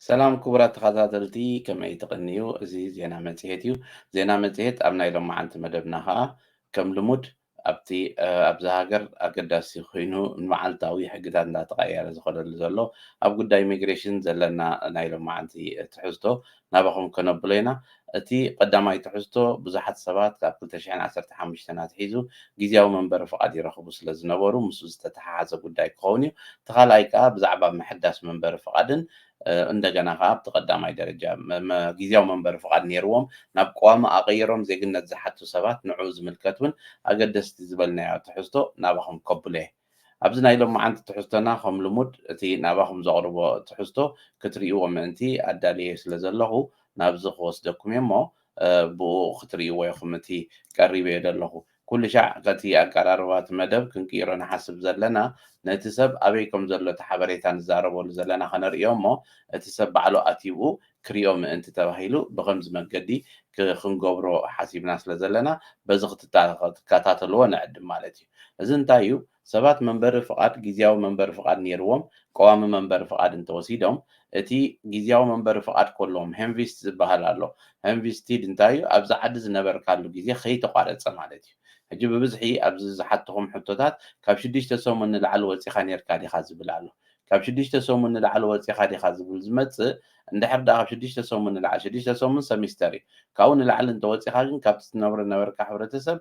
ሰላም ክቡራት ተኸታተልቲ፣ ከመይ ትቕንዩ? እዚ ዜና መጽሔት እዩ። ዜና መጽሔት ኣብ ናይ ሎማዓንቲ መደብና ኸኣ ከም ልሙድ ኣብቲ ኣብዛ ሃገር ኣገዳሲ ኮይኑ ንመዓልታዊ ሕግታት እንዳተቐየረ ዝኸደሉ ዘሎ ኣብ ጉዳይ ኢሚግሬሽን ዘለና ናይ ሎማዓንቲ ትሕዝቶ ናባኹም ከነብሎ ኢና። እቲ ቀዳማይ ትሕዝቶ ብዙሓት ሰባት ካብ ክልተ ሽሕን ዓሰርተ ሓሙሽተን ኣትሒዙ ግዝያዊ መንበሪ ፍቓድ ይረኽቡ ስለ ዝነበሩ ምስኡ ዝተተሓሓዘ ጉዳይ ክኸውን እዩ። እቲ ካልኣይ ከኣ ብዛዕባ ምሕዳስ መንበሪ ፍቓድን እንደገና ከዓ ኣብቲ ቀዳማይ ደረጃ ግዝያዊ መንበሪ ፍቓድ ነይርዎም ናብ ቀዋሚ ኣቐይሮም ዜግነት ዝሓቱ ሰባት ንዕኡ ዝምልከት እውን ኣገደስቲ ዝበልናዮ ትሕዝቶ ናባኹም ከብሎ እየ። ኣብዚ ናይ ሎማዓንቲ ትሕዝቶና ከም ልሙድ እቲ ናባኹም ዘቕርቦ ትሕዝቶ ክትርእይዎ ምእንቲ ኣዳልየ ስለ ዘለኹ ናብዚ ክወስደኩም እየ እሞ ብኡ ክትርእይዎ ኢኹም። እቲ ቀሪበዮ ዘለኹ ኩሉ ሻዕ ከቲ ኣቀራርባ እቲ መደብ ክንቅይሮ ንሓስብ ዘለና ነቲ ሰብ ኣበይ ከም ዘሎ እቲ ሓበሬታ ንዛረበሉ ዘለና ከነርእዮ እሞ እቲ ሰብ ባዕሉ ኣትዩ ክሪኦ ምእንቲ ተባሂሉ ብኸምዚ መገዲ ክንገብሮ ሓሲብና ስለ ዘለና በዚ ክትከታተልዎ ንዕድም ማለት እዩ። እዚ እንታይ እዩ? ሰባት መንበሪ ፍቓድ ግዝያዊ መንበሪ ፍቓድ ነይርዎም ቀዋሚ መንበሪ ፍቓድ እንተወሲዶም እቲ ግዝያዊ መንበሪ ፍቓድ ከለዎም ሄምቪስት ዝበሃል ኣሎ። ሄምቪስቲድ እንታይ እዩ? ኣብዚ ዓዲ ዝነበርካሉ ግዜ ከይተቋረፀ ማለት እዩ። ሕጂ ብብዝሒ ኣብዚ ዝሓትኹም ሕቶታት ካብ ሽዱሽተ ሰሙን ንላዕሊ ወፂኻ ነርካ ዲኻ ዝብል ኣሎ። ካብ ሽዱሽተ ሰሙን ንላዕሊ ወፂኻ ዲኻ ዝብል ዝመፅእ እንድሕር ደኣ ካብ ሽዱሽተ ሰሙን ንላዕሊ ሽዱሽተ ሰሙን ሰሚስተር እዩ። ካብኡ ንላዕሊ እንተወፂኻ ግን ካብቲ ትነብሮ ነበርካ ሕብረተሰብ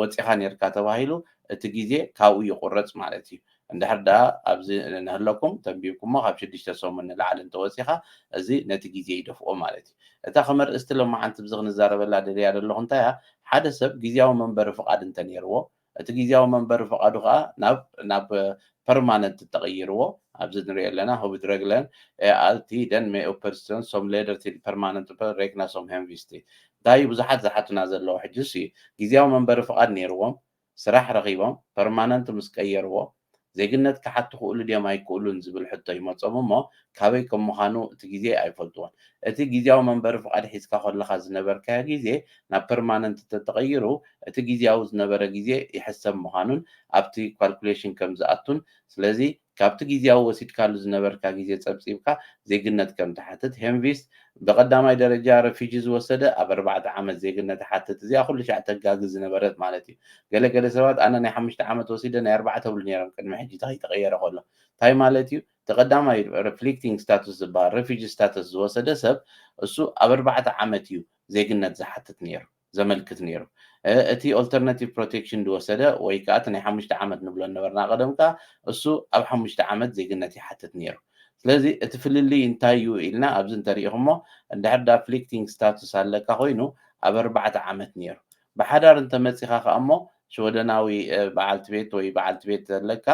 ወፂኻ ነርካ ተባሂሉ እቲ ግዜ ካብኡ ይቁረፅ ማለት እዩ። እንድሕር ደኣ ኣብዚ ንህለኩም ተንቢብኩሞ ካብ ሽዱሽተ ሰሙን ንላዕሊ እንተወፂኻ እዚ ነቲ ግዜ ይደፍኦ ማለት እዩ። እታ ከም ኣርእስቲ ሎማዓንቲ ብዚ ክንዛረበላ ደልያ ዘለኹ እንታይ እያ? ሓደ ሰብ ግዝያዊ መንበሪ ፍቓድ እንተነይርዎ እቲ ግዝያዊ መንበሪ ፍቓዱ ከዓ ናብ ናብ ፐርማነንት ተቐይርዎ ኣብዚ ንሪኦ ኣለና ህቡድ ረግለን ኣልቲ ደን ሜ ኦፐርሲዮን ሶም ሌደር ቲል ፐርማነንት ሬክና ሶም ሄምቪስቲ እንታይ ብዙሓት ዝሓቱና ዘለዉ ሕጂ ሲ ግዝያዊ መንበሪ ፍቓድ ነይርዎም ስራሕ ረኺቦም ፐርማነንት ምስ ቀየርዎ ዜግነት ክሓቱ ክእሉ ድዮም ኣይክእሉን ዝብል ሕቶ ይመጾም እሞ ካበይ ከም ምዃኑ እቲ ግዜ ኣይፈልጥዎን። እቲ ግዜያዊ መንበሪ ፍቓድ ሒዝካ ከለኻ ዝነበርካዮ ግዜ ናብ ፐርማነንት ተተቐይሩ እቲ ግዜያዊ ዝነበረ ግዜ ይሕሰብ ምዃኑን ኣብቲ ካልኩሌሽን ከም ዝኣቱን ስለዚ ካብቲ ግዜያዊ ወሲድካሉ ዝነበርካ ግዜ ጸብጺብካ ዜግነት ከም ትሓትት ሄምቪስት ብቐዳማይ ደረጃ ረፊጂ ዝወሰደ ኣብ ኣርባዕተ ዓመት ዜግነት ይሓትት። እዚኣ ኩሉ ሻዕ ተጋግዝ ዝነበረት ማለት እዩ። ገለ ገለ ሰባት ኣነ ናይ ሓሙሽተ ዓመት ወሲደ ናይ ኣርባዕተ ብሉ ነይሮም ቅድሚ ሕጂ ተኸይተቐየረ ከሎ እንታይ ማለት እዩ? እቲ ቀዳማይ ሪፍሌክቲንግ ስታቱስ ዝበሃል ረፊጂ ስታቱስ ዝወሰደ ሰብ እሱ ኣብ ኣርባዕተ ዓመት እዩ ዜግነት ዝሓትት ነይሩ። ዘመልክት ነይሩ። እቲ ኦልተርናቲቭ ፕሮቴክሽን ዝወሰደ ወይ ከዓ እቲ ናይ ሓሙሽተ ዓመት ንብሎ ነበርና ቀደም ከዓ እሱ ኣብ ሓሙሽተ ዓመት ዜግነት ይሓትት ነይሩ። ስለዚ እቲ ፍልልይ እንታይ እዩ ኢልና ኣብዚ እንተሪኢኹሞ እንድሕር ዳ ፍሊክቲንግ ስታቱስ ኣለካ ኮይኑ ኣብ ኣርባዕተ ዓመት ነይሩ። ብሓዳር እንተመፂኻ ከዓ እሞ ሽወደናዊ በዓልቲ ቤት ወይ በዓልቲ ቤት ዘለካ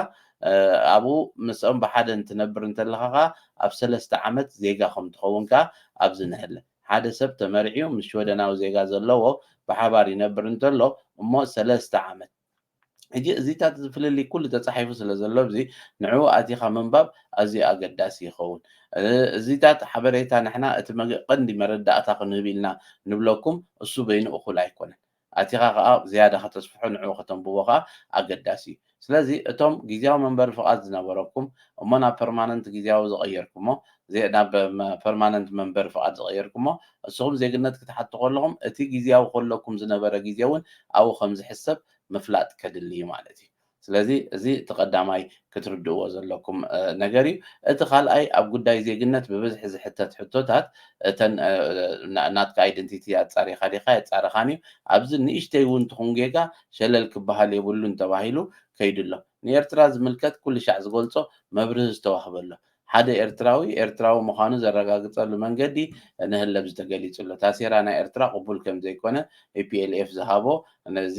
ኣብኡ ምስኦም ብሓደ እንትነብር እንተለካ ከዓ ኣብ ሰለስተ ዓመት ዜጋ ከም ትኸውን ከዓ ኣብዚ ንሕለ ሓደ ሰብ ተመርዕዩ ምስ ሽወደናዊ ዜጋ ዘለዎ ብሓባር ይነብር እንተሎ እሞ ሰለስተ ዓመት ሕጂ እዚታት እዚ ፍልልይ ኩሉ ተፃሒፉ ስለ ዘሎ እዚ ንዕኡ ኣቲኻ ምንባብ ኣዝዩ ኣገዳሲ ይኸውን። እዚታት ሓበሬታ ንሕና እቲ ቀንዲ መረዳእታ ክንህብ ኢልና ንብለኩም እሱ በይኑ እኹል ኣይኮነን። ኣቲኻ ከዓ ዝያዳ ከተስፍሖ ንዕኡ ከተንብቦ ከዓ ኣገዳሲ እዩ። ስለዚ እቶም ግዜያዊ መንበሪ ፍቓድ ዝነበረኩም እሞ ናብ ፐርማነንት ግዜያዊ ዝቐየርኩሞ ናብ ፐርማነንት መንበሪ ፍቓድ ዝቐየርኩሞ እስኹም ዜግነት ክትሓቱ ከለኹም እቲ ግዜያዊ ከለኩም ዝነበረ ግዜ እውን ኣብኡ ከም ዝሕሰብ ምፍላጥ ከድሊ እዩ ማለት እዩ። ስለዚ እዚ እቲ ቀዳማይ ክትርድእዎ ዘለኩም ነገር እዩ። እቲ ካልኣይ ኣብ ጉዳይ ዜግነት ብብዝሒ ዝሕተት ሕቶታት እተን ናትካ ኣይደንቲቲ ኣጻሪኻ ዲኻ የጻረኻን እዩ። ኣብዚ ንእሽተይ እውን ትኹን ጌጋ ሸለል ክበሃል የብሉን ተባሂሉ ከይዱ ኣሎ። ንኤርትራ ዝምልከት ኩሉ ሻዕ ዝገልጾ መብርሂ ዝተዋህበ ኣሎ። ሓደ ኤርትራዊ ኤርትራዊ ምዃኑ ዘረጋግጸሉ መንገዲ ንህለብ ዝተገሊጹ ኣሎ። ታሴራ ናይ ኤርትራ ቅቡል ከም ዘይኮነ ፒኤልኤፍ ዝሃቦ ነዚ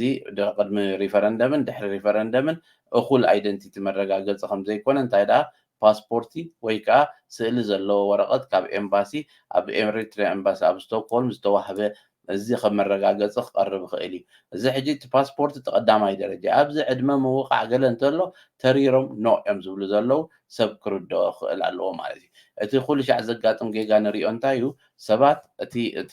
ቅድሚ ሪፈረንደምን ድሕሪ ሪፈረንደምን እኹል ኣይደንቲቲ መረጋገጺ ከም ዘይኮነ እንታይ ደኣ ፓስፖርቲ ወይ ከዓ ስእሊ ዘለዎ ወረቐት ካብ ኤምባሲ ኣብ ኤሪትሪያ ኤምባሲ ኣብ ስቶክሆልም ዝተዋህበ እዚ ከም መረጋገፂ ክቐርብ ይኽእል እዩ። እዚ ሕጂ እቲ ፓስፖርት እቲ ቀዳማይ ደረጃ ኣብዚ ዕድመ ምውቃዕ ገለ እንተሎ ተሪሮም ኖ እዮም ዝብሉ ዘለዉ ሰብ ክርድኦ ክኽእል ኣለዎ ማለት እዩ። እቲ ኩሉ ሻዕ ዘጋጥም ጌጋ ንሪኦ እንታይ እዩ ሰባት እቲ እቲ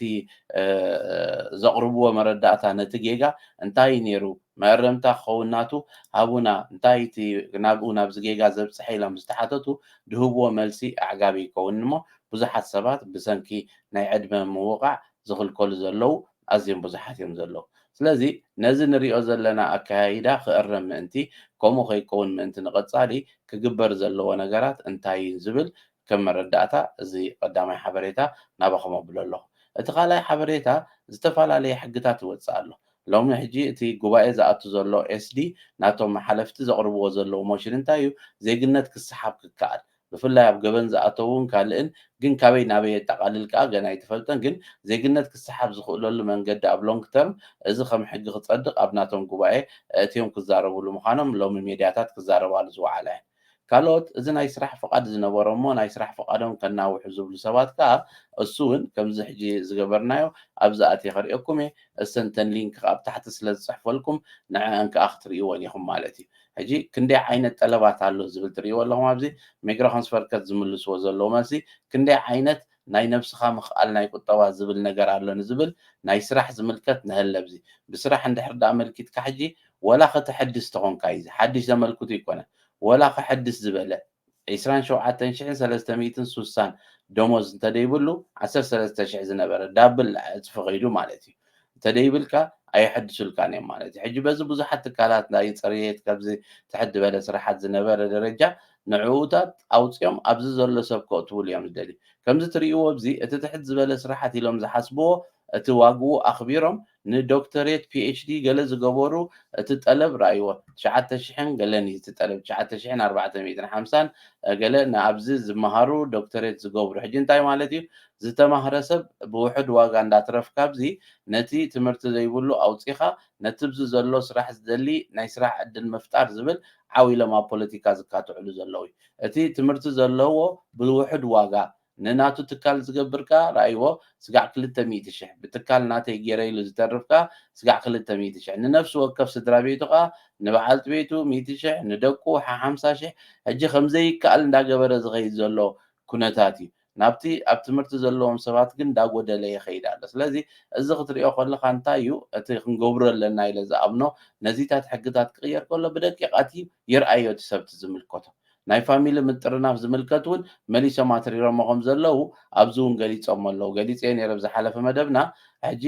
ዘቕርብዎ መረዳእታ ነቲ ጌጋ እንታይ ነይሩ መእረምታ ክኸውን ናቱ ሃቡና እንታይ እቲ ናብኡ ናብዚ ጌጋ ዘብፅሐ ኢሎም ዝተሓተቱ ድህብዎ መልሲ ኣዕጋቢ ይከውን እሞ ብዙሓት ሰባት ብሰንኪ ናይ ዕድመ ምውቓዕ ዝኽልከሉ ዘለዉ ኣዝዮም ብዙሓት እዮም ዘለዉ። ስለዚ ነዚ ንሪኦ ዘለና ኣካያይዳ ክእረም ምእንቲ፣ ከምኡ ከይከውን ምእንቲ ንቐጻሊ ክግበር ዘለዎ ነገራት እንታይ እዩ ዝብል ከም መረዳእታ እዚ ቀዳማይ ሓበሬታ ናባኹም ኣብሎ ኣለኹ። እቲ ካልኣይ ሓበሬታ ዝተፈላለየ ሕግታት ይወጽእ ኣሎ። ሎሚ ሕጂ እቲ ጉባኤ ዝኣቱ ዘሎ ኤስዲ ናቶም ሓለፍቲ ዘቕርብዎ ዘለዉ ሞሽን እንታይ እዩ? ዜግነት ክሰሓብ ክከኣል፣ ብፍላይ ኣብ ገበን ዝኣተውን ካልእን ግን ካበይ ናበይ የጠቓልል ከኣ ገና ኣይተፈልጠን። ግን ዜግነት ክሰሓብ ዝኽእለሉ መንገዲ ኣብ ሎንግ ተርም እዚ ከም ሕጊ ክጸድቕ ኣብ ናቶም ጉባኤ ኣእትዮም ክዛረብሉ ምዃኖም ሎሚ ሜድያታት ክዛረባሉ ዝወዓላ እየን። ካልኦት እዚ ናይ ስራሕ ፍቓድ ዝነበሮም እሞ ናይ ስራሕ ፍቓዶም ከናውሑ ዝብሉ ሰባት ከኣ እሱ እውን ከምዚ ሕጂ ዝገበርናዮ ኣብዚ ኣትየ ከርእየኩም እየ። እሰንተን ሊንክ ኣብ ታሕቲ ስለ ዝጽሕፈልኩም ንዕአን ከኣ ክትርእይወን ኢኹም ማለት እዩ። ሕጂ ክንደይ ዓይነት ጠለባት ኣሎ ዝብል ትርእይዎ ኣለኹም ኣብዚ ሜግራሆንስ ፈርከት ዝምልስዎ ዘለዉ መልሲ ክንደይ ዓይነት ናይ ነብስኻ ምኽኣል ናይ ቁጠባ ዝብል ነገር ኣሎ ንዝብል ናይ ስራሕ ዝምልከት ንሀለ ኣብዚ ብስራሕ እንድሕር ዳ ኣመልኪትካ ሕጂ ወላ ከተሐድስ ተኾንካ እዩ እዚ ሓድሽ ዘመልክቱ ይኮነ ወላ ከሐድስ ዝበለ ዕስራን ሸውዓተን ሽሕን ሰለስተ ሚእትን ስሳን ደሞዝ እንተደይብሉ ዓሰርተ ሰለስተ ሽሕ ዝነበረ ዳብል ዕፅፊ ኸይዱ ማለት እዩ። እንተደይብልካ ኣየሐድሱልካን እዮም ማለት እዩ። ሕጂ በዚ ብዙሓት ትካላት ናይ ፅሬት ካብዚ ትሕት ዝበለ ስራሓት ዝነበረ ደረጃ ንዕኡታት ኣውፅኦም ኣብዚ ዘሎ ሰብ ከእትውሉ እዮም ዝደልዩ። ከምዚ ትርእይዎ ኣብዚ እቲ ትሕት ዝበለ ስራሓት ኢሎም ዝሓስብዎ እቲ ዋግኡ ኣኽቢሮም ንዶክተሬት ፒኤችዲ ገለ ዝገበሩ እቲ ጠለብ ረኣይዎ ትሽዓተ ሽሕን ገለን እዩ እቲ ጠለብ ትሽዓተ ሽሕን ኣርባዕተ ሚእትን ሓምሳን ገለ ንኣብዚ ዝመሃሩ ዶክተሬት ዝገብሩ ሕጂ እንታይ ማለት እዩ ዝተማህረ ሰብ ብውሕድ ዋጋ እንዳትረፍካ ኣብዚ ነቲ ትምህርቲ ዘይብሉ ኣውፂኻ ነቲ ብዚ ዘሎ ስራሕ ዝደሊ ናይ ስራሕ ዕድል ምፍጣር ዝብል ዓው ኢሎም ኣብ ፖለቲካ ዝካትዕሉ ዘለዉ እዩ እቲ ትምህርቲ ዘለዎ ብውሕድ ዋጋ ንናቱ ትካል ዝገብር ከኣ ረኣይዎ ስጋዕ ክልተ ሚእቲ ሽሕ ብትካል ናተይ ገይረ ኢሉ ዝተርፍ ከኣ ስጋዕ ክልተ ሚእቲ ሽሕ ንነፍሲ ወከፍ ስድራ ቤቱ ከኣ ንበዓልቲ ቤቱ ሚእቲ ሽሕ ንደቁ ሓሓምሳ ሽሕ ሕጂ ከምዘይከኣል እንዳገበረ ዝኸይድ ዘሎ ኩነታት እዩ ናብቲ ኣብ ትምህርቲ ዘለዎም ሰባት ግን እንዳጎደለ ይኸይድ ኣሎ ስለዚ እዚ ክትሪኦ ከለካ እንታይ እዩ እቲ ክንገብሮ ኣለና ኢለ ዝኣምኖ ነዚታት ሕግታት ክቕየር ከሎ ብደቂቓት እዩ ይርኣዮ እቲ ሰብቲ ዝምልከቶ ናይ ፋሚሊ ምጥርናፍ ዝምልከት እውን መሊሶም ኣትሪሮሞ ከም ዘለዉ ኣብዚ እውን ገሊፆሞ ኣለዉ ገሊፀዮ ነይረ ብዝሓለፈ መደብና ሕጂ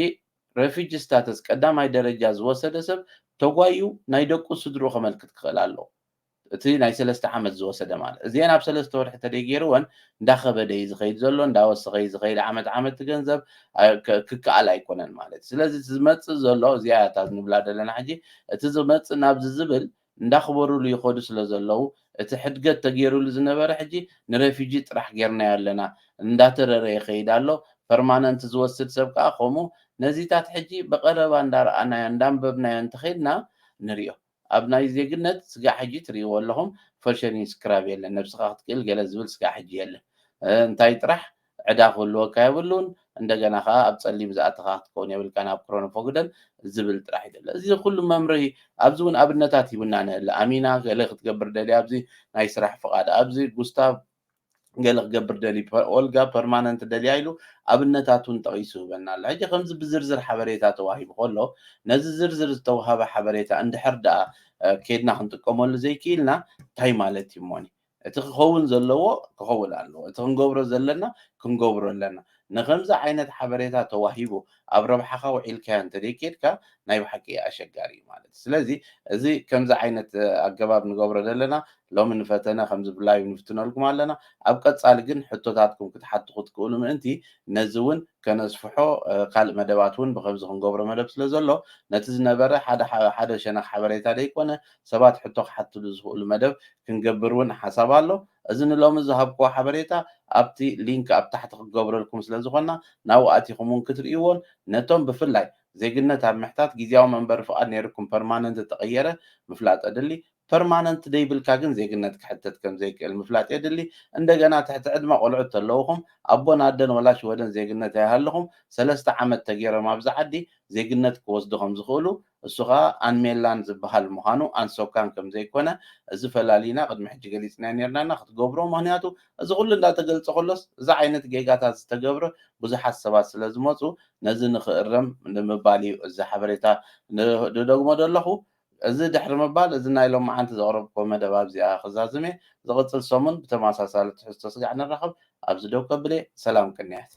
ሬፊጂ ስታተስ ቀዳማይ ደረጃ ዝወሰደ ሰብ ተጓዩ ናይ ደቁ ስድርኡ ከመልክት ክኽእል ኣለዎ እቲ ናይ ሰለስተ ዓመት ዝወሰደ ማለት እዚአን ኣብ ሰለስተ ወርሒ ተደይ ገይርወን እንዳኸበደ እዩ ዝኸይድ ዘሎ እንዳወሰኸ እዩ ዝኸይድ ዓመት ዓመት ገንዘብ ክከኣል ኣይኮነን ማለት ስለዚ ዝመፅእ ዘሎ እዚኣ እታ ንብላ ዘለና ሕጂ እቲ ዝመፅእ ናብዚ ዝብል እንዳኽበሩሉ ይኸዱ ስለ ዘለዉ እቲ ሕድገት ተገይሩሉ ዝነበረ ሕጂ ንሬፊጂ ጥራሕ ጌርናዮ ኣለና እንዳተረረ ይኸይድ ኣሎ ፐርማነንት ዝወስድ ሰብ ከዓ ከምኡ ነዚታት ሕጂ ብቐረባ እንዳረኣናዮ እንዳንበብናዮ እንተኸይድና ንሪኦ ኣብ ናይ ዜግነት ስጋዕ ሕጂ ትሪእዎ ኣለኹም ፈሸኒን ስክራብ የለን ነብስኻ ክትክእል ገለ ዝብል ስጋዕ ሕጂ የለን እንታይ ጥራሕ ዕዳ ክህልወካ የብሉን እንደገና ከዓ ኣብ ፀሊም ዝኣተኻ ክትከውን የብልካ ናብ ክሮኖፎግደን ዝብል ጥራሕ ይደለ እዚ ኩሉ መምርሂ ኣብዚ እውን ኣብነታት ሂቡና ንህለ ኣሚና ገለ ክትገብር ደልያ ኣብዚ ናይ ስራሕ ፍቓድ ኣብዚ ጉስታቭ ገለ ክገብር ደሊ ኦልጋ ፐርማነንት ደልያ ኢሉ ኣብነታት እውን ጠቒሱ ይህበና ኣሎ ሕጂ ከምዚ ብዝርዝር ሓበሬታ ተዋሂቡ ከሎ ነዚ ዝርዝር ዝተዋሃበ ሓበሬታ እንድሕር ደኣ ከድና ክንጥቀመሉ ዘይክኢልና እንታይ ማለት እዩ ሞኒ እቲ ክኸውን ዘለዎ ክኸውን ኣለዎ እቲ ክንገብሮ ዘለና ክንገብሮ ኣለና ንከምዚ ዓይነት ሓበሬታ ተዋሂቡ ኣብ ረብሓኻ ውዒልካዮ እንተደይከድካ ናይ ብሓቂ ኣሸጋሪ እዩ ማለት ስለዚ እዚ ከምዚ ዓይነት ኣገባብ ንገብሮ ዘለና ሎሚ ንፈተነ ከምዚ ብላዩ ንፍትነልኩም ኣለና ኣብ ቀፃሊ ግን ሕቶታትኩም ክትሓቱ ክትክእሉ ምእንቲ ነዚ እውን ከነስፍሖ ካልእ መደባት እውን ብከምዚ ክንገብሮ መደብ ስለ ዘሎ ነቲ ዝነበረ ሓደ ሸነክ ሓበሬታ ደይኮነ ሰባት ሕቶ ክሓትሉ ዝኽእሉ መደብ ክንገብር እውን ሓሳብ ኣሎ እዚ ንሎሚ ዝሃብክዎ ሓበሬታ ኣብቲ ሊንክ ኣብ ታሕቲ ክገብረልኩም ስለ ዝኾና ናብኡ ኣቲኹም እውን ክትርእይዎን ነቶም ብፍላይ ዜግነት ኣብ ምሕታት ግዜያዊ መንበሪ ፍቓድ ነይርኩም ፐርማነንት ተቐየረ ምፍላጥ ኣድሊ ፐርማነንት ደይብልካ ግን ዜግነት ክሕተት ከም ዘይክእል ምፍላጥ የድሊ እንደገና ትሕቲ ዕድመ ቆልዑት ተለውኹም ኣቦን ኣደን ወላ ሽወደን ዜግነት ኣይሃልኹም ሰለስተ ዓመት ተገይሮም ኣብዚ ዓዲ ዜግነት ክወስዱ ከም ዝኽእሉ እሱ ከዓ ኣንሜላን ዝበሃል ምዃኑ ኣንሶካን ከም ዘይኮነ እዚ ፈላሊና ቅድሚ ሕጂ ገሊፅናዮ ነርናና ክትገብሮ ምክንያቱ እዚ ኩሉ እንዳተገልፀ ከሎስ እዚ ዓይነት ጌጋታት ዝተገብረ ብዙሓት ሰባት ስለ ዝመፁ ነዚ ንክእረም ንምባል እዩ እዚ ሓበሬታ ንደግሞ ዘለኹ እዚ ድሕሪ ምባል፣ እዚ ናይ ሎማዓንቲ ዘቕረብኩዎ መደብ ኣብዚኣ ክዛዝም እየ። ዝቕጽል ሰሙን ብተመሳሳሊ ትሕዝቶ ስጋዕ ንራኸብ። ኣብዚ ደው ከብል እየ። ሰላም ቅንያት።